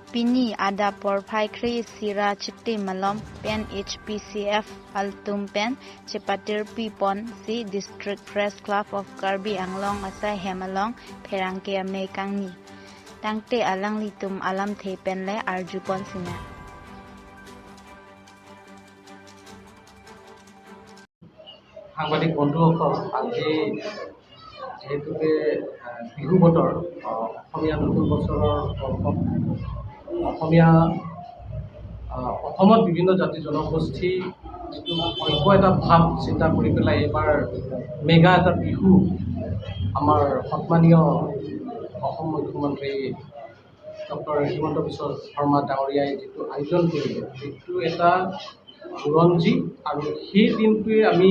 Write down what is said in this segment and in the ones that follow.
Pini ada porphai khri sira chitti malom pen HPCF altum pen chepatir pi pon si District Press Club of Karbi Anglong asa hemalong pherangke ame kangni tangte alang litum alam the pen le arju pon sina. সাংবাদিক বন্ধুসকল, আজি যিহেতুকে বিহু বতৰ, অসমীয়া নতুন বছৰৰ অসমীয়া অসমত বিভিন্ন জাতি জনগোষ্ঠী যিটো ঐক্য এটা ভাৱ চিন্তা কৰি পেলাই এইবাৰ মেগা এটা বিহু আমাৰ সন্মানীয় অসম মুখ্যমন্ত্ৰী ডক্টৰ হিমন্ত বিশ্ব শৰ্মা ডাঙৰীয়াই যিটো আয়োজন কৰিলে, সেইটো এটা বুৰঞ্জী। আৰু সেই দিনটোৱে আমি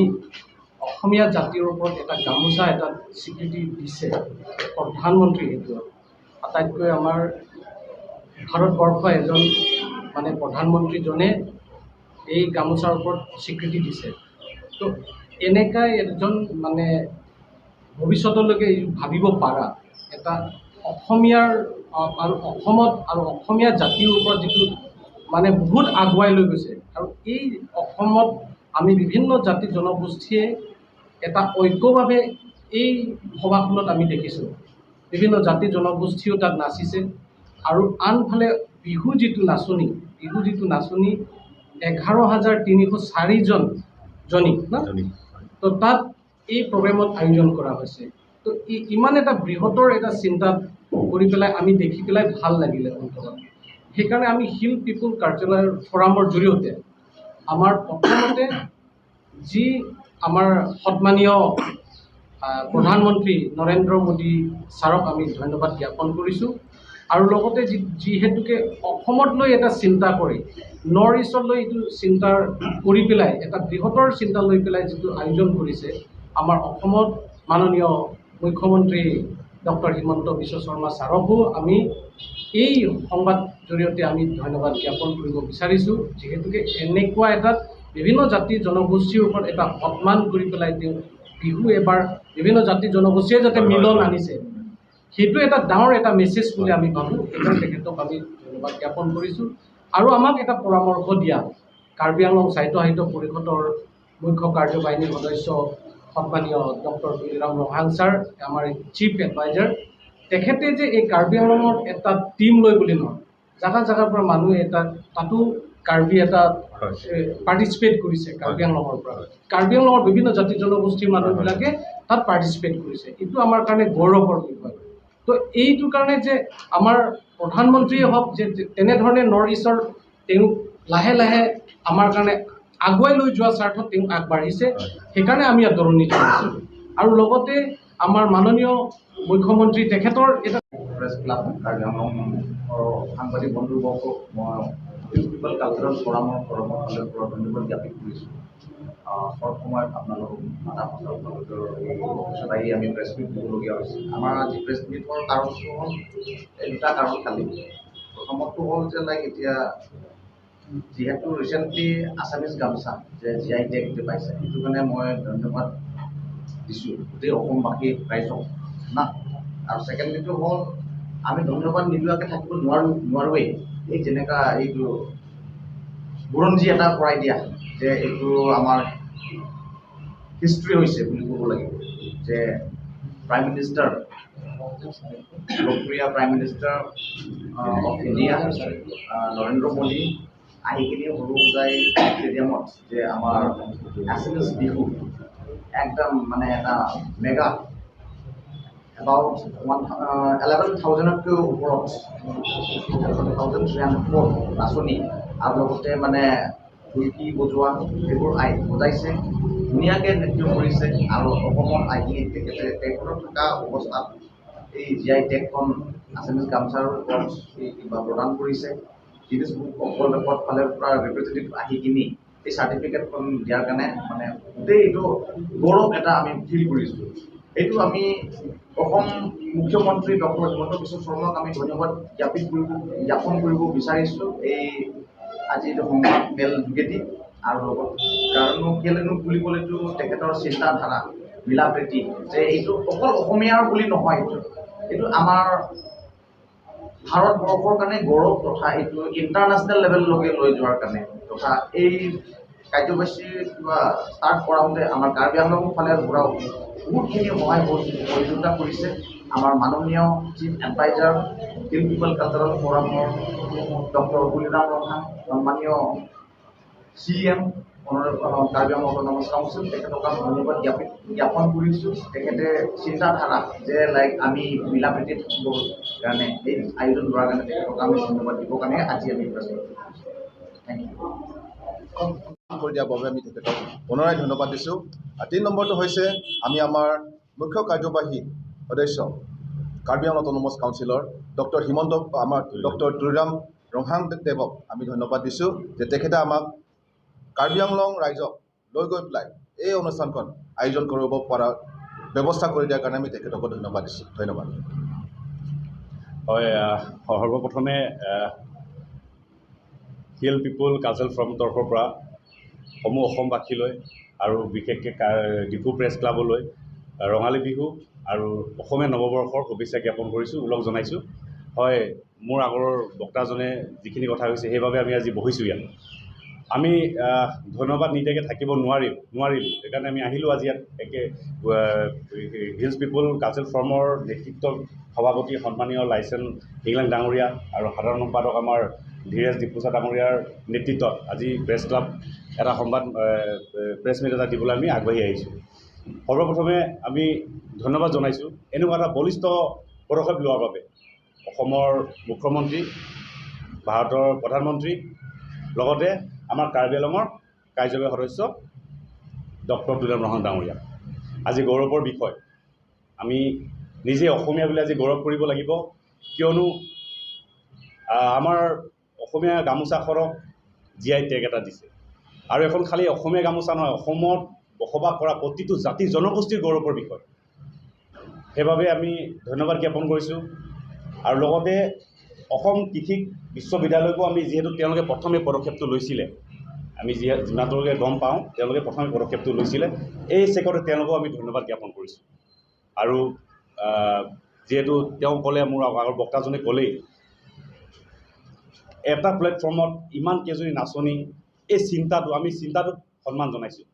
অসমীয়া জাতিৰ ওপৰত এটা গামোচা এটা স্বীকৃতি দিছে প্ৰধানমন্ত্ৰী। সেইটো আটাইতকৈ আমাৰ ভাৰতবৰ্ষ এজন মানে প্ৰধানমন্ত্ৰীজনে এই গামোচাৰ ওপৰত স্বীকৃতি দিছে। তো এনেকুৱাই এজন মানে ভৱিষ্যতলৈকে ভাবিব পাৰা এটা অসমীয়াৰ আৰু অসমত আৰু অসমীয়া জাতিৰ ওপৰত যিটো মানে বহুত আগুৱাই লৈ গৈছে। আৰু এই অসমত আমি বিভিন্ন জাতি জনগোষ্ঠীয়ে এটা ঐক্যভাৱে এই সভাখনত আমি দেখিছোঁ বিভিন্ন জাতি জনগোষ্ঠীও তাত নাচিছে। আৰু আনফালে বিহু যিটো নাচনী, বিহু যিটো নাচনী 11,304 জনী না, তো তাত এই প্ৰগ্ৰেমত আয়োজন কৰা হৈছে। তো ইমান এটা বৃহত্তৰ এটা চিন্তা কৰি পেলাই আমি দেখি পেলাই ভাল লাগিলে অন্তৰত। সেইকাৰণে আমি হিল পিপুল কালচাৰেল ফৰামৰ জৰিয়তে আমাৰ প্ৰথমতে যি আমাৰ সন্মানীয় প্ৰধানমন্ত্ৰী নৰেন্দ্ৰ মোদী ছাৰক আমি ধন্যবাদ জ্ঞাপন কৰিছোঁ। আৰু লগতে যিহেতুকে অসমত লৈ এটা চিন্তা কৰি নৰ্থ ইষ্টত লৈ এইটো চিন্তা কৰি পেলাই এটা বৃহত্তৰ চিন্তা লৈ পেলাই যিটো আয়োজন কৰিছে আমাৰ অসমত মাননীয় মুখ্যমন্ত্ৰী ডক্টৰ হিমন্ত বিশ্ব শৰ্মা ছাৰকো আমি এই সংবাদ জৰিয়তে আমি ধন্যবাদ জ্ঞাপন কৰিব বিচাৰিছোঁ। যিহেতুকে এনেকুৱা এটাত বিভিন্ন জাতি জনগোষ্ঠীৰ ওপৰত এটা সন্মান কৰি পেলাই তেওঁ বিহু এবাৰ বিভিন্ন জাতি জনগোষ্ঠীয়ে যাতে মিলন আনিছে, সেইটো এটা ডাঙৰ এটা মেছেজ বুলি আমি ভাবোঁ। সেইকাৰণে তেখেতক আমি ধন্যবাদ জ্ঞাপন কৰিছোঁ। আৰু আমাক এটা পৰামৰ্শ দিয়া কাৰ্বি আংলং সাহিত্য সাহিত্য পৰিষদৰ মুখ্য কাৰ্যবাহিনীৰ সদস্য সন্মানীয় ডক্টৰ তুলিৰাম ৰংহাং ছাৰ, আমাৰ চিফ এডভাইজাৰ, তেখেতে যে এই কাৰ্বি আংলঙত এটা টীম লৈ বুলি নহয়, জাগা জাগাৰ পৰা মানুহে এটা তাতো কাৰ্বি এটা পাৰ্টিচিপেট কৰিছে। কাৰ্বি আংলঙৰ পৰা কাৰ্বি আংলঙৰ বিভিন্ন জাতি জনগোষ্ঠীৰ মানুহবিলাকে তাত পাৰ্টিচিপেট কৰিছে। এইটো আমাৰ কাৰণে গৌৰৱৰ বিষয়। তো এইটো কাৰণে যে আমাৰ প্ৰধানমন্ত্ৰীয়ে হওক যে তেনেধৰণে নৰ্থ ইষ্টৰ তেওঁ লাহে লাহে আমাৰ কাৰণে আগুৱাই লৈ যোৱা স্বাৰ্থত তেওঁ আগবাঢ়িছে, সেইকাৰণে আমি আদৰণি জনাইছোঁ। আৰু লগতে আমাৰ মাননীয় মুখ্যমন্ত্ৰী তেখেতৰ এটা প্ৰেছ ক্লাব কাৰ্বি আংলঙৰ সাংবাদিক বন্ধুবৰ্গক মই হিল পিপল কালচাৰেল ফৰামৰ তৰফৰ ফালৰ পৰা ধন্যবাদ জ্ঞাপিত কৰিছোঁ। চৰ্ট সময়ত আপোনালোকক মাতা পাছত আপোনালোকৰ এই অফিচত আহি আমি প্ৰেছ মিট দিবলগীয়া হৈছে। আমাৰ আজি প্ৰেছ মিটৰ কাৰণটো হ'ল এই দুটা কাৰণ খালী। প্ৰথমটো হ'ল যে লাইক এতিয়া যিহেতু ৰিচেণ্টলি আছামিজ গামোচা যে জি I tag যে পাইছে, সেইটো কাৰণে মই ধন্যবাদ দিছোঁ গোটেই অসমবাসী ৰাইজক না। আৰু ছেকেণ্ডলিটো হ'ল আমি ধন্যবাদ নিদিয়াকৈ থাকিব নোৱাৰোৱেই। এই যেনেকুৱা এইটো বুৰঞ্জী এটা কৰাই দিয়া যে এইটো আমাৰ হিষ্ট্ৰী হৈছে বুলি ক'ব লাগিব যে prime minister, Lokpriya prime minister of India Narendra Modi আহি কিনি সৰুসজাই ষ্টেডিয়ামত যে আমাৰ আছামিজ বিহু একদম মানে এটা মেগা এবাউট 11,000তকৈও ওপৰত 11,304 নাচনী আৰু লগতে মানে ঢুলকি বজোৱা সেইবোৰ বজাইছে, ধুনীয়াকৈ নৃত্য কৰিছে। আৰু অসমত আহি তেখেতে তেখেতৰ থকা অৱস্থাত এই জি I টেগখন আছামিজ গামোচাৰ ওপৰত কিবা প্ৰদান কৰিছে। Guinness book of world record ফালৰ পৰা ৰিপ্ৰেজেণ্টেটিভ আহি কিনি এই চাৰ্টিফিকেটখন দিয়াৰ কাৰণে মানে গোটেই এইটো গৌৰৱ এটা আমি ফিল কৰিছোঁ। এইটো আমি অসম মুখ্যমন্ত্ৰী ডক্টৰ হিমন্ত বিশ্ব শৰ্মাক আমি ধন্যবাদ জ্ঞাপন কৰিব বিচাৰিছোঁ এই আজি এইটো সংবাদ মেল যোগেদি। আৰু লগত কাৰণো কেলেনো বুলি ক'লেতো তেখেতৰ চিন্তাধাৰা মিলা প্ৰীতি যে এইটো অকল অসমীয়াৰ বুলি নহয়, এইটো আমাৰ ভাৰতবৰ্ষৰ কাৰণে গৌৰৱ তথা এইটো ইণ্টাৰনেশ্যনেল লেভেললৈকে লৈ যোৱাৰ কাৰণে তথা এই কাৰ্যসূচী কিবা ষ্টাৰ্ট কৰাওঁতে আমাৰ কাৰ্বি আংলং ফালৰ পৰাও বহুতখিনি সহায় সহযোগিতা কৰিছে। আমাৰ মাননীয় chief adviser hill people cultural ফৰামৰ doctor Tuliram Ronghang, সন্মানীয় CM Karbi Anglong autonomous council, তেখেতক আমি ধন্যবাদ জ্ঞাপন কৰিছোঁ। তেখেতে চিন্তাধাৰা যে লাইক আমি মিলা প্ৰীতি থাকিবৰ কাৰণে এই আয়োজন কৰাৰ কাৰণে তেখেতক আমি ধন্যবাদ দিবৰ কাৰণে আজি আমি প্ৰেছ কৰিছোঁ। Thank U. কৰি দিয়াৰ বাবে আমি তেখেতক পুনৰাই ধন্যবাদ দিছোঁ। আৰু 3 নম্বৰটো হৈছে আমি আমাৰ মুখ্য কাৰ্যবাহী সদস্য কাৰ্বি আংলং অট'নমাছ কাউন্সিলৰ ডক্টৰ হিমন্ত আমাৰ ডক্টৰ তুলিৰাম ৰংহাং দেৱক আমি ধন্যবাদ দিছোঁ যে তেখেতে আমাক কাৰ্বি আংলং ৰাইজক লৈ গৈ পেলাই এই অনুষ্ঠানখন আয়োজন কৰিব পৰা ব্যৱস্থা কৰি দিয়াৰ কাৰণে আমি তেখেতকো ধন্যবাদ দিছোঁ। ধন্যবাদ। হয়, সৰ্বপ্ৰথমে হিল পিপুল কালচাৰেল ফৰামৰ তৰফৰ পৰা সমূহ অসমবাসীলৈ আৰু বিশেষকৈ ডিফু প্ৰেছ ক্লাবলৈ ৰঙালী বিহু আৰু অসমীয়া নৱবৰ্ষৰ শুভেচ্ছা জ্ঞাপন কৰিছোঁ, ওলগ জনাইছোঁ। হয়, মোৰ আগৰ বক্তাজনে যিখিনি কথা কৈছে সেইবাবে আমি আজি বহিছোঁ ইয়াত। আমি ধন্যবাদ নিদিয়াকৈ থাকিব নোৱাৰিলোঁ, সেইকাৰণে আমি আহিলোঁ আজি ইয়াত। একে হিলছ পিপুল কালচাৰেল ফৰামৰ নেতৃত্ব সভাপতি সন্মানীয় লাইচেন হিংলাং ডাঙৰীয়া আৰু সাধাৰণ সম্পাদক আমাৰ ধীৰেজ ডিপুচা ডাঙৰীয়াৰ নেতৃত্বত আজি প্ৰেছ ক্লাব এটা সংবাদ প্ৰেছ মিট এটা দিবলৈ আমি আগবাঢ়ি আহিছোঁ। সৰ্বপ্ৰথমে আমি ধন্যবাদ জনাইছোঁ এনেকুৱা এটা বলিষ্ঠ পদক্ষেপ লোৱাৰ বাবে অসমৰ মুখ্যমন্ত্ৰী, ভাৰতৰ প্ৰধানমন্ত্ৰী, লগতে আমাৰ কাৰ্বি আংলঙৰ কাৰ্যবাহী সদস্য ডক্টৰ তুলিৰাম ৰংহাং ডাঙৰীয়া। আজি গৌৰৱৰ বিষয়, আমি নিজে অসমীয়া বুলি আজি গৌৰৱ কৰিব লাগিব, কিয়নো আমাৰ অসমীয়া গামোচাখনক জি I tag এটা দিছে। আৰু এখন খালী অসমীয়া গামোচা নহয়, অসমত বসবাস কৰা প্ৰতিটো জাতি জনগোষ্ঠীৰ গৌৰৱৰ বিষয়। সেইবাবে আমি ধন্যবাদ জ্ঞাপন কৰিছোঁ। আৰু লগতে অসম কৃষি বিশ্ববিদ্যালয়কো আমি যিহেতু তেওঁলোকে প্ৰথমে পদক্ষেপটো লৈছিলে, আমি যিমানলৈকে গম পাওঁ তেওঁলোকে প্ৰথমে পদক্ষেপটো লৈছিলে, এই চেকতে তেওঁলোকেও আমি ধন্যবাদ জ্ঞাপন কৰিছোঁ। আৰু যিহেতু তেওঁ ক'লে, মোৰ আগৰ বক্তাজনে ক'লেই, এটা প্লেটফৰ্মত ইমান কেইজনী নাচনী, এই চিন্তাটো আমি চিন্তাটোক সন্মান জনাইছোঁ।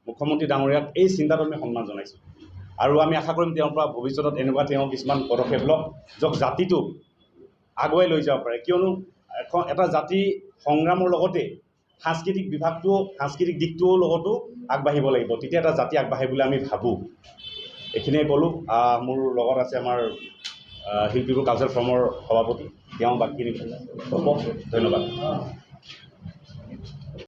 মুখ্যমন্ত্ৰী ডাঙৰীয়াক এই চিন্তাটো আমি সন্মান জনাইছোঁ। আৰু আমি আশা কৰিম তেওঁৰ পৰা ভৱিষ্যতত এনেকুৱা তেওঁ কিছুমান পদক্ষেপ লওক য'ত জাতিটোক আগুৱাই লৈ যাব পাৰে। কিয়নো এটা জাতি সংগ্ৰামৰ লগতে সাংস্কৃতিক বিভাগটোও, সাংস্কৃতিক দিশটোৰ লগতো আগবাঢ়িব লাগিব, তেতিয়া এটা জাতি আগবাঢ়ে বুলি আমি ভাবোঁ। এইখিনিয়ে ক'লোঁ। মোৰ লগত আছে আমাৰ শিল্পীবোৰ কালচাৰেল ফৰ্মৰ সভাপতি, তেওঁ বাকীখিনি ক'ব। ধন্যবাদ।